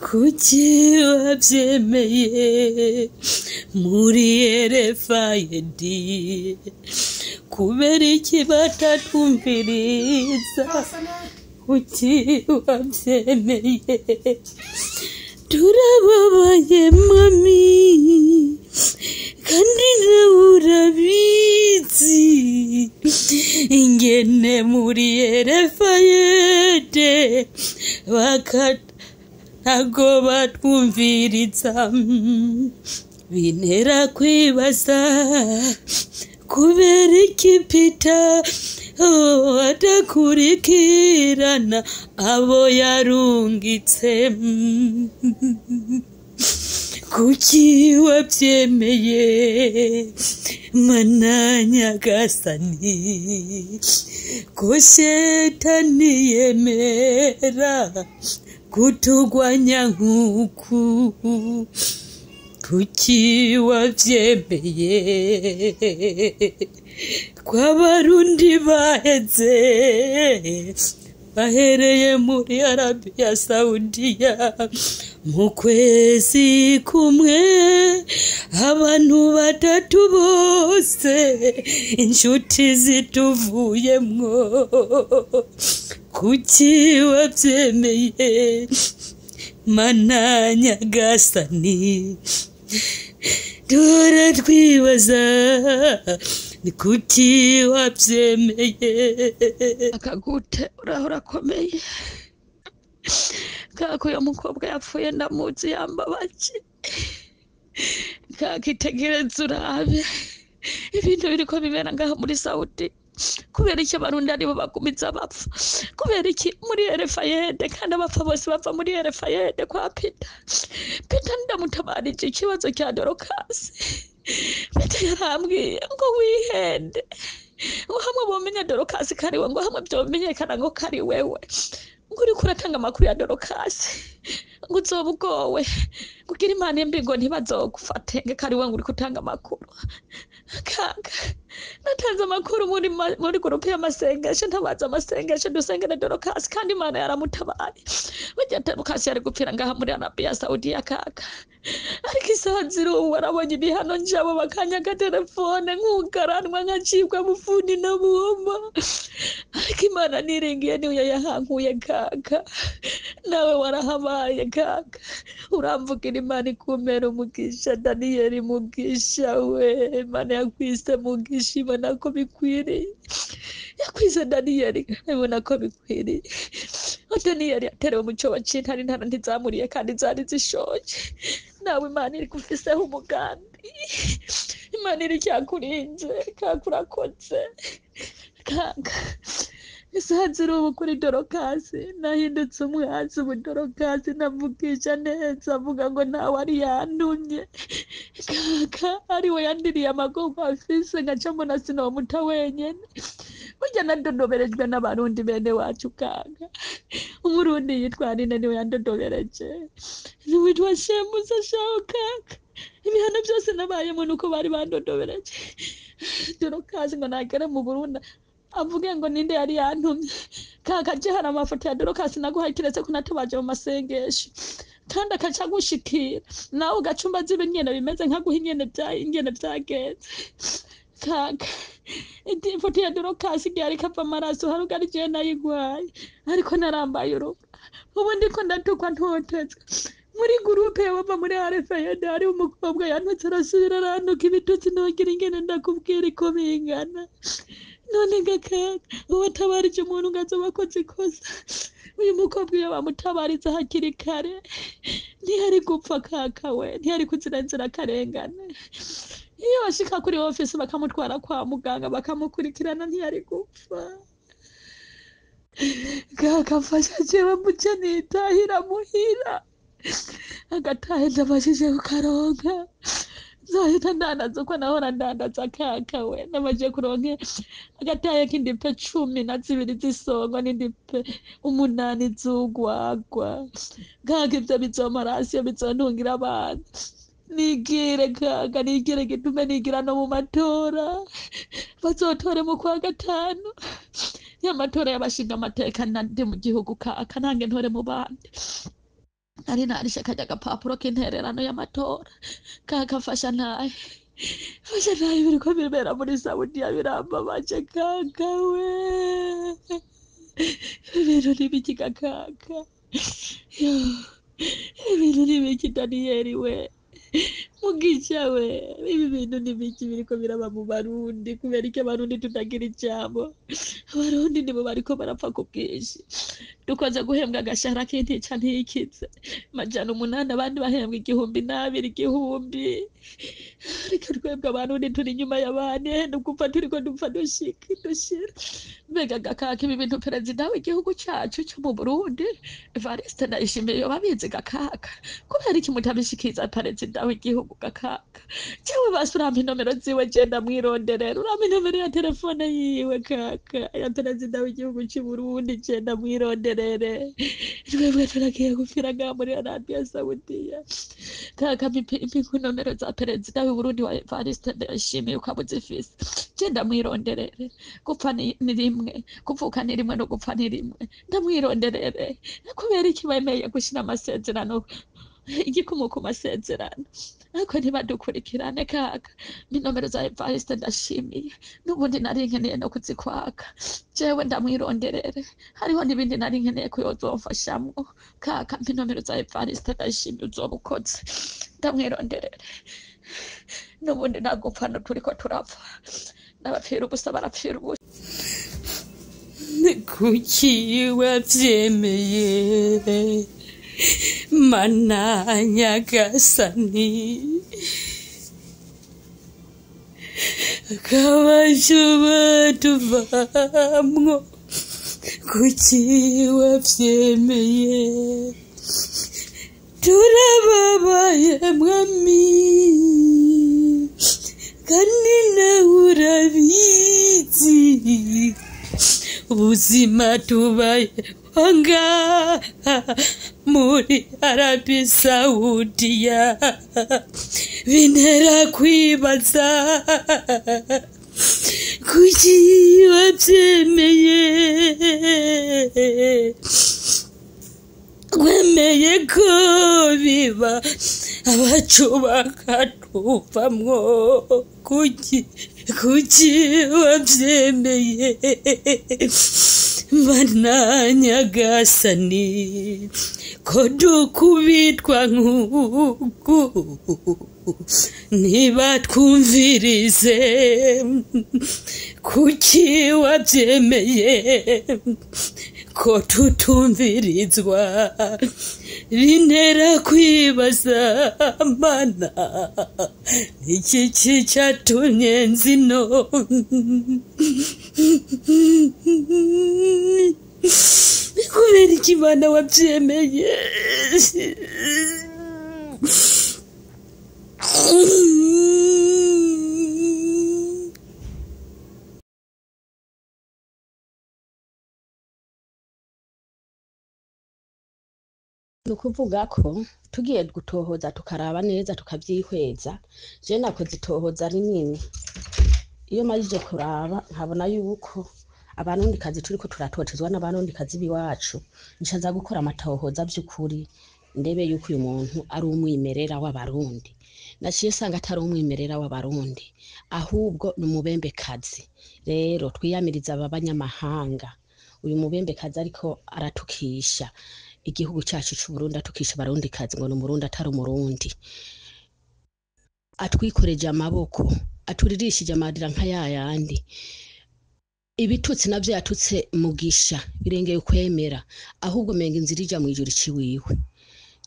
Kuki wabyemeye muri erefayedi? Kubera iki batatwumviriza? Kuki wabyemeye? Turababaye mami, kandi nawe urabizi ingene muri erefayede ntago batwumviriza. Bintera kwibaza kubera iki Pita adakurikirana abo yarungitse. Kuki wabyemeye mana nyagasani, ko shetani yemera kutugwanya nk'uku? Kuki wabyemeye ko abarundi baheze bahereye muri Arabiya Saudiya mu kwezi kumwe abantu batatu bose inshuti zituvuyemwo? Kuki wabyemeye mana nyagasani? Duhora twibaza ni kuki wabyemeye. Akagute uraho urakomeye kaka, uyo mukobwa yapfuye ndamuzi yambabaje. Kaka itegereze urabe ibintu biriko bibera ngaha muri Saudi. Kubera iki abarundi aribo bagumiza bapfa? Kubera iki muri erefayede kandi abapfa bose bapfa muri erefayede kwa Pita? Pita ndamutabarije ikibazo cya Dorokasi. Pita yarambwiye ngo wihende, ngo hamwe bomenya Dorokasi kariwe, ngo hamwe vyomenyekana ngo kari wewe, ngo uriko uratanga amakuru ya Dorokasi, ngo uzoba ugowe, kugira imana imbi ngo ntibazogufate ngo kari we ngo uriko utanga amakuru. Kaka natanze amakuru muri gurupe y'amasengesho, ntabaza amasengesho dusengere Dorokasi, kandi imana yaramutabaye. Burya Dorokasi yari gupfira ngaha muri Arabiya Saudiya kaka, ariko isaha ziri ubu warabonye ibihano njabo bakanyaga telefone nkugaranwa nkacibwa bufuni na buhoma, ariko imana niringiye niyo yahankuye kaka. Nawe warahabaye kaka, uramvugira imana ikumera umugisha. Daniyeli mugisha we, imana yakwise mugisha, ibona ko bikwiriye. Yakwise Daniyeli ibona ko bikwiriye. Daniyeli yaterewe mu cyobo c'intare, intare ntizamuriye kandi zari zishoje. Nawe imana iri gufiseho umugambi, imana iri cyakurinze kaka, urakoze kaka. Isaha ziri ubu kuri Dorokasi nahindutse umwanzi. Ubu Dorokasi navugisha neza avuga ngo ntawe ari yantumye kaka, ariwe yandiriye amagorwa afise, nkaca mbona sinomuta wenyene. Burya nadodoberejwe n'abarundi bene wacu kaka. Umurundi yitwa Aline niwe yandodobereje, niwitwa Shemusa shaho kaka. Ibihano byose nabayemo nuko bari bandodobereje. Dorokasi ngo nagere mu Burundi avuge ngo ninde yari yantumye kaka. Je hari amafoto ya Dorokasi naguhaye, kiretse ko natabaje mu masengesho, kandi akaca agushikira nawe ugacumba zibe nyene bimeze nkaguha ingene bya ingene byagenze kaka. Ifoto ya Dorokasi igihe ariko ava amaraso hari ubwo ari jewe nayiguhaye, ariko narambaye urugo. Ubu ndiko ndatukwa ntotezwa muri gurupe bava muri arefayede. Hari umukobwa yantutse arasubira arantuka ibitutsi ntogira ingene ndakubwira iko bingana. None gakaka, uwatabarije umuntu ngo azoba akoze ikosa. Uyu mukobwa iyo bamutabariza hakiri kare ntiyari gupfa kaka, we ntiyari kuzira nzirakarengane. Iyo bashika kuri ofisi bakamutwara kwa muganga bakamukurikirana ntiyari gupfa kaka. Mfasha jewe muce nitahira muhira, agatahe ndabashije kukaronka nzohita ndandaza uko nahora ndandaza kaka. We namaze kuronka agatahe k'indipe 12 z'isongo n'indipe 8 z'ugwagwa kaka. Ivyo bizomara hasi bizontungira abana. Nigire kaka, nigire gitume nigira no mu matora bazotore mu kwa gatanu. Y'amatora y'abashinga amateka ndi mu gihugu kaka, nange ntore mu bandi. Nari narishe karya gapapuro k'intererano y'amatora. Kaka fasha ntahe, fasha ntahe, biriko bibera muri Saudiya birambabaje kaka we. Ibintu n'ibiki kaka? Yo, ibintu n'ibiki Daniyeli we? Mugisha we, ibi bintu n'ibiki biriko biraba mu Barundi? Kubera iki Abarundi tutagira ijambo? Abarundi nibo bariko barapfa ku bwinshi. Dukoze guhembwa agashahara k'intica ntikize, 800, abandi bahembwa 1000 n'abiri, 1000. Ariko twebwe Abarundi turi inyuma y'abandi, nugupfa turiko dupfa dushika dushira. Mbega gakaka, ibi bintu perezida w'igihugu cacu co mu Burundi Evariste Ndayishimiye yoba abizi gakaka? Kubera iki mutabishikiza perezida w'igihugu gakaka? Jewe basi urampa inomero ziwe, je ndamwironderera. Urampa inomero ya telefone yiwe kaka, ya perezida w'igihugu c'u Burundi, je ndamwironderere. Twebwe turagiye gupfira ngaha muri Arabiya Sawudiya. Kaka, mpa inomero za perezida w'Uburundi wa Evariste Ndayishimiye ukaba uzifise, je ndamwironderere. Gupfa ni rimwe, kuvuka ni rimwe, no gupfa ni rimwe. Ndamwironderere. Kubera iki bemeye gushira amasezerano, igikumu ku masezerano, ariko ntibadukurikirane kaka? Inomero za Evariste Ndashimiye n'ubundi nari nkeneye no kuzikwaka, jewe ndamwironderere. Hariho n'ibindi nari nkeneye ko yozomfashamwo kaka. Mpa inomero za Evariste Ndayishimiye, uzoba ukoze. Ndamwironderere. N'ubundi nagupfa no turiko turapfa, n'abapfira ubusa barapfira ubusa. Ni kuki wabyemeye, Mana Nyagasani? Akabajo batuvamwo, kuki wabyemeye? Turababaye mwami, kandi nawe urabizi ubuzima tubayeho ngaha muri Arabi Sawudiya. Bintera kwibaza kuki wabyemeye, wemeye ko biba, abacu bakatuvamwo. Kuki, kuki wabyemeye, Mana Nyagasani, ko dukubitwa nk'uku ntibatwumvirize? Kuki wabyemeye ko tutumvirizwa? Bintera kwibaza, Mana, iki cyatumye nzino? Kubera iki, Mana, wabyemeye? Ni ukuvuga ko tugiye gutohoza tukaraba neza tukabyihweza. Je nakoze itohoza rinini. Iyo majije kuraba nkabona yuko Abarundikazi turiko turatotezwa n'Abarundikazi b'iwacu, nca gukora amatohoza vy'ukuri ndebe yuko uyu muntu ari umwimerera w'Abarundi. Naciye sanga atari umwimerera w'Abarundi, ahubwo ni umubembekazi. Rero twiyamiriza aba banyamahanga. Uyu mubembekazi ariko aratukisha igihugu cacu c'Uburundi, atukisha Abarundikazi ngo ni Umurundi atari Umurundi. Atwikoreje amaboko, aturirishije amarira nka yayandi. Ibitutsi navyo yatutse Mugisha birengeye ukwemera, ahubwo menga inzira ija mw'ijuru ica iwiwe.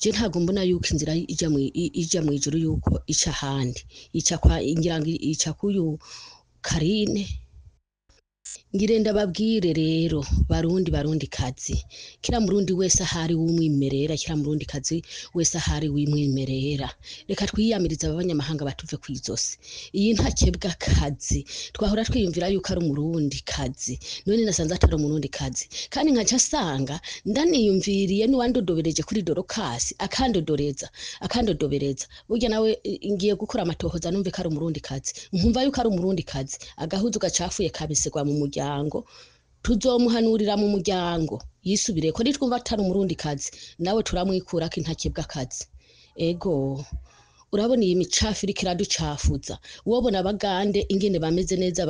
Je ntabwo mbona yuko inzira ija mw'ijuru yuko ica ahandi, ica kwa ngira ngo ica kuyu Karine. Ngire ndababwire rero, Barundi, Barundi kazi, kila Murundi wese ahari w'umwimerera, kila Murundi kazi wese ahari w'umwimerera, reka twiyamirize aba banyamahanga batuve kw'izosi. Iyi ntakebwa kazi twahora twiyumvira yuko ari Umurundi kazi, none nasanze atari Umurundi kazi. Kandi nkaca sanga ndaniyumviriye n'uwandodobereje kuri Dorokasi, akandodoreza akandodobereza, burya nawe ngiye gukora amatohoza numve ko ari Umurundi kazi, nkumva yuko ari Umurundi kazi. Agahuzu gacafuye kabisigwa mu muryango. Tuzomuhanurira mu muryango yisubire ko nitwumva atari umurundi kazi, nawe turamwikurako intakebwa kazi. Ego, urabona iyi micafu iriko iraducafuza. Wobona abagande ingene bameze neza,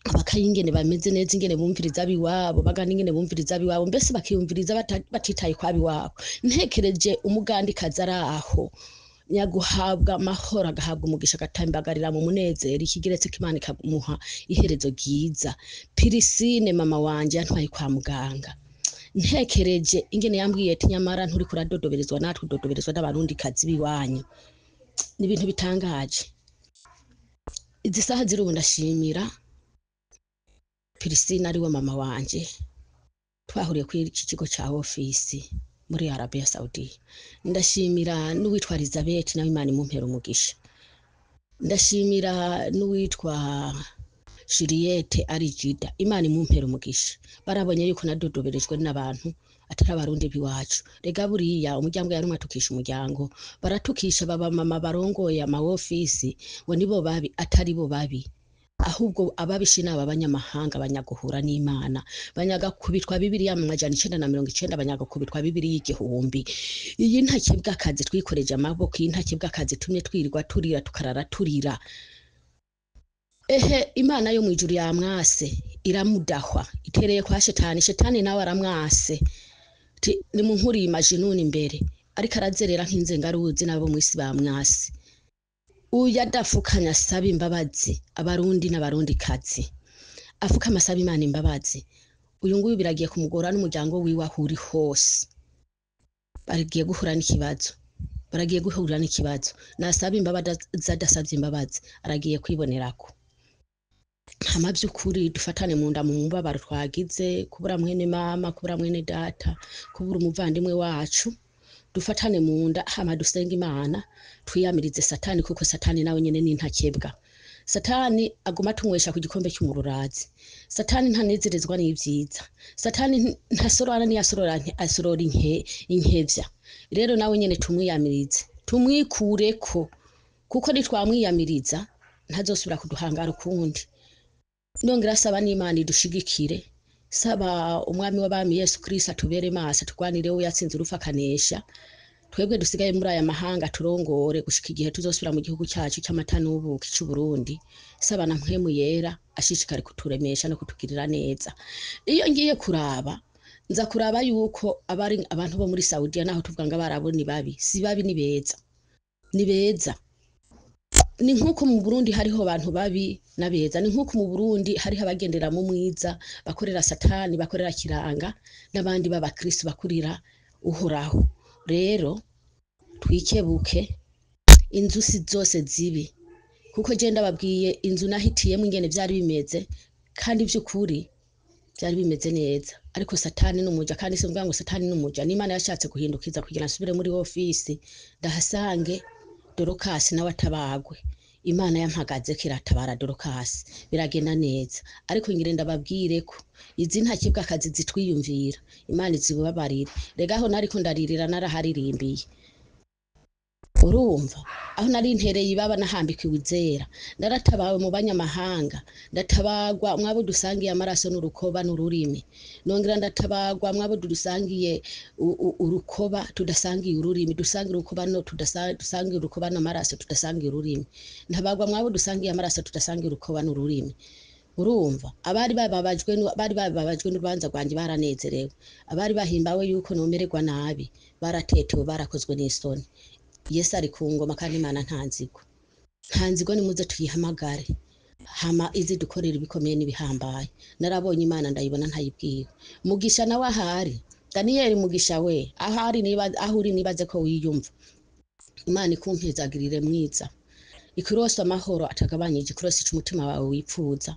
abakayi ingene bameze neza, ingene bumviriza abiwabo, baganda ingene bumviriza abiwabo, mbese bakiyumviriza batitaye kwa abiwabo. Ntekereje umugandikazi ari aho nyaguhabwa amahoro, agahabwa umugisha, agatambagarira mu munezero, ikigeretse ko Imana ikamuha iherezo ryiza. Pirisine mama wanje yantwaye kwa muganga, ntekereje ingene yambwiye ati nyamara nturiko uradodoberezwa natwe, udodoberezwa n'abarundikazi b'iwanyu. Ni ibintu bitangaje. Izi saha ziri ubu ndashimira Pirisine ariwe mama wanje, twahuriye kuri iki kigo ca ofisi muri Arabia Saudiya. Ndashimira n'uwitwa Elizabeth, nawe Imana imumpera umugisha. Ndashimira n'uwitwa Juliette ari Jida, Imana imumpera umugisha. Barabonye yuko nadodoberejwe n'abantu atari abarundi b'iwacu. Rega buriya umuryango yarumwe atukisha umuryango, baratukisha baba mama barongoye ama ofisi ngo nibo babi, atari bo babi, ahubwo ababishi ni aba banyamahanga banyaguhura n'Imana, banyagakubitwa Bibiliya mu 990, banyagakubitwa Bibiliya 1000. Iyi ntakebwakazi twikoreje amaboko, iyi ntakebwakazi tumye twirirwa turira tukarara turira. Ehe, Imana yo mwijuru yamwase, iramudahwa, itereye kwa shetani, shetani nawe aramwase. Nimunkuriye imajinuni imbere, ariko arazerera nk'inzengaruzi, nabo mwisi bamwase. Uyu adafukanya asaba imbabazi abarundi n'abarundi kazi, afukama asaba Imana imbabazi. Uyu nguyu biragiye kumugora n'umuryango wiwe aho uri hose, baragiye guhura n'ikibazo, baragiye guhura n'ikibazo. Nasaba imbabazi, adasabye imbabazi aragiye kwibonerako. Hama by'ukuri dufatane mu nda mu mubabaro twagize, kubura mwene mama, kubura mwene data, kubura umuvandimwe wacu. Dufatane mu nda hama dusenge Imana, twiyamirize satani, kuko satani nawe nyene ni ntakebwa. Satani aguma atunywesha ku gikombe cy'umururazi. Satani ntanezerezwa n'ibyiza. Satani ntasorora, niyasorora asorora inkevya. Rero nawe nyene tumwiyamirize, tumwikureko, kuko nitwamwiyamiriza ntazosubira kuduhangara ukundi. Nongera saba n'Imana idushigikire, saba umwami w'abami Yesu Kristo atubere maso, atugwanireho, yatsinze urupfu akanesha. Twebwe dusigaye muri aya mahanga turongore gushika igihe tuzosubira mu gihugu cyacu cy'amata n'ubuki c'u Burundi. Saba na mpwemu yera ashishikare kuturemesha no kutugirira neza. Iyo ngiye kuraba, nza kuraba yuko abari abantu bo muri Saudiya, naho tuvuga ngo abarabu ni babi, si babi, ni beza, ni beza. Ni nk'uko mu Burundi hariho abantu babi n'abeza, ni nk'uko mu Burundi hariho abagendera mu mwiza, bakorera satani, bakorera kiranga, n'abandi b'abakristo bakurira Uhoraho. Rero twikebuke, inzu si zose zibi, kuko je ndababwiye inzu nahitiyemo ingene vyari bimeze, kandi vy'ukuri byari bimeze neza, ariko satani n'umuja. Kandi simvuga ngo satani n'umuja, n'Imana yashatse guhindukiza kugira nsubire muri ofisi ndahasange Dorokasi nawe atabagwe. Imana yampagaze ko iratabara Dorokasi, biragenda neza. Ariko ngire ndababwire ko izi ntakebwakazi zitwiyumvira, Imana izibabarire. Rega aho nariko ndaririra naraharirimbiye, urumva aho nari ntereye ibaba nahambikiwe izera. Naratabawe mu banyamahanga, ndatabagwa mwabo dusangiye amaraso n'urukoba n'ururimi, nongera ndatabagwa mwabo dusangiye urukoba tudasangiye ururimi, dusangiye urukoba no dusangiye urukoba n'amaraso tudasangiye ururimi, ntabagwa mwabo dusangiye amaraso tudasangiye urukoba n'ururimi. Urumva abari bababajwe bari bababajwe n'urubanza rwanjye baranezerewe, abari bahimbawe yuko nomererwa nabi baratetewe, barakozwe n'isoni. Yesu ari ku ngoma, kandi Imana nta nzigo, nta nzigo. Nimuze tuyihamagare hama izi dukorera ibikomeye n'ibihambaye. Narabonye Imana, ndayibona ntayibwiwe. Mugisha nawe ahari, Daniyeli Mugisha we ahari, niba aho uri nibaze ko wiyumva. Imana ikumpezagirire mwiza, ikurose amahoro atagabanyije, ikurose ico umutima wawe wipfuza.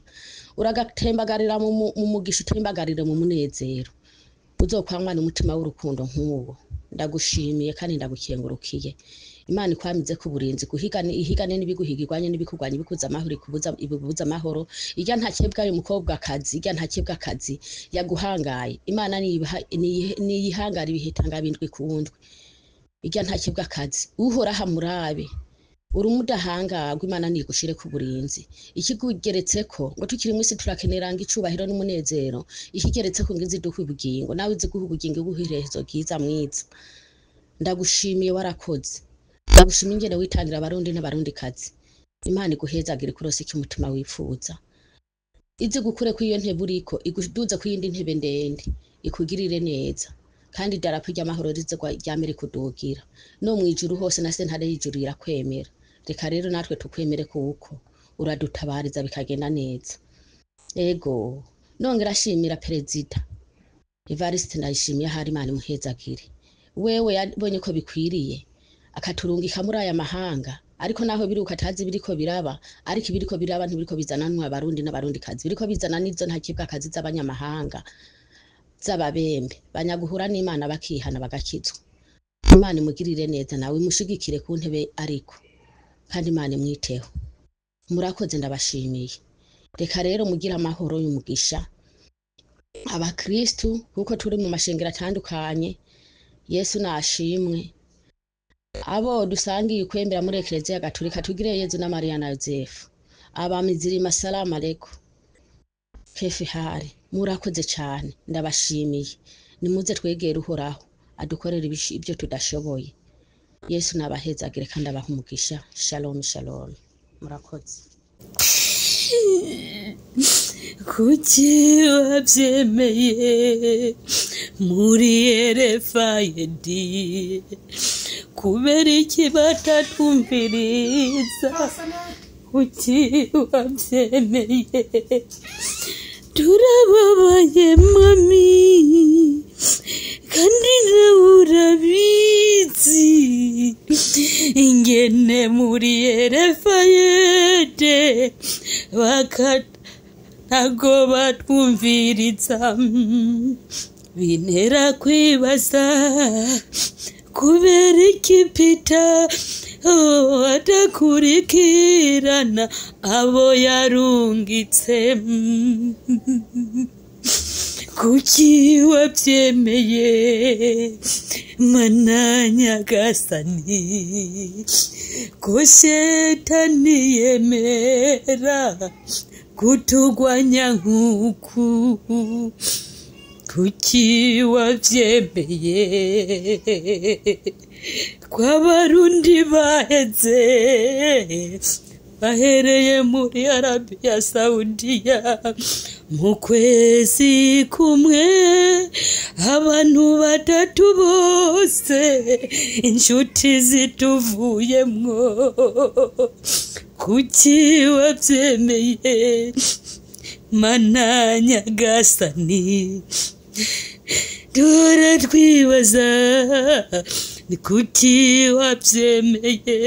Uragatembagarira mu mugisha, utembagarire mu munezero, uzokwamwana umutima w'urukundo nk'uwo. Ndagushimiye kandi ndagukengurukiye. Imana ikwamize ku burinzi, guhigane ihigane n'ibiguhiga, irwanye n'ibikugwanya, ibikuza amahoro, ikubuza ibibuza amahoro. Irya ntakebwa y'umukobwa kazi, irya ntakebwa kazi yaguhangaye, Imana niyihangara ibihitanga bindwi ku ndwi. Irya ntakebwa kazi, Uhoraho amurabe. Uri umudahangarwa, Imana nigushire ku burinzi. Ikikugeretseko ngo tukiri mw'isi turakenera ngo icubahiro n'umunezero, ikigeretseko ngo ize iduhe ubugingo, nawe ize iguhe ubugingo, iguhe iherezo ryiza mwiza. Ndagushimiye, warakoze. Ndagushimiye ingene witangira abarundi n'abarundikazi. Imana iguhezagire ikurose icyo umutima wifuza, ize gukure kw'iyo ntebe uriko iguduze kw'iyindi ntebe ndende, ikugirire neza, kandi idarapo ry'amahoro rize ryame rikudugira no mw'ijuru hose, na sentare y'ijuru irakwemera. Reka rero natwe tukwemere kuko uradutabariza bikagenda neza. Ego, nongera ashimira Perezida Evariste Ndayishimiye, ahari Imana imuhezagire. Wewe yabonye ko bikwiriye akaturungika muri aya mahanga, ariko naho biruka atazi ibiriko biraba, ariko ibiriko biraba ntibiriko bizananwa abarundi n'abarundikazi, biriko bizana n'izo ntakibwakazi z'abanyamahanga z'ababembe banyaguhura n'Imana bakihana bagakizwa. Imana imugirire neza, nawe imushigikire ku ntebe ariko kandi Imana imwiteho. Murakoze, ndabashimiye. Reka rero mugire amahoro y'umugisha abakristu, kuko turi mu mashengero atandukanye. Yesu nashimwe. Abo dusangiye ukwemera muri Ekereziya Gatolika, tugire Yezu na Mariya na Yozefu. Abamizirima, salamu alaikum, kefi hari. Murakoze cyane, ndabashimiye. Nimuze twegere Uhoraho adukorere ibyo tudashoboye. Yesu nabahezagire kandi abahe umugisha. Shalom shalom, murakoze. Kuki wabyemeye muri erefayedi? Kubera iki batatwumviriza? Kuki wabyemeye? Turababaye mami, kandi nawe urabizi ingene muri erefayede ntago batwumviriza. Bintera kwibaza kubera iki Pita adakurikirana abo yarungitse. Kuki wabyemeye, Mana Nyagasani, ko Shetani yemera kutugwanya nk'uku? Kuki wabyemeye ko abarundi baheze bahereye muri Arabiya Sawudiya mu kwezi kumwe, abantu batatu bose inshuti zituvuyemwo? Kuki wabyemeye, Mana Nyagasani? Duhora twibaza ni kuki wabyemeye.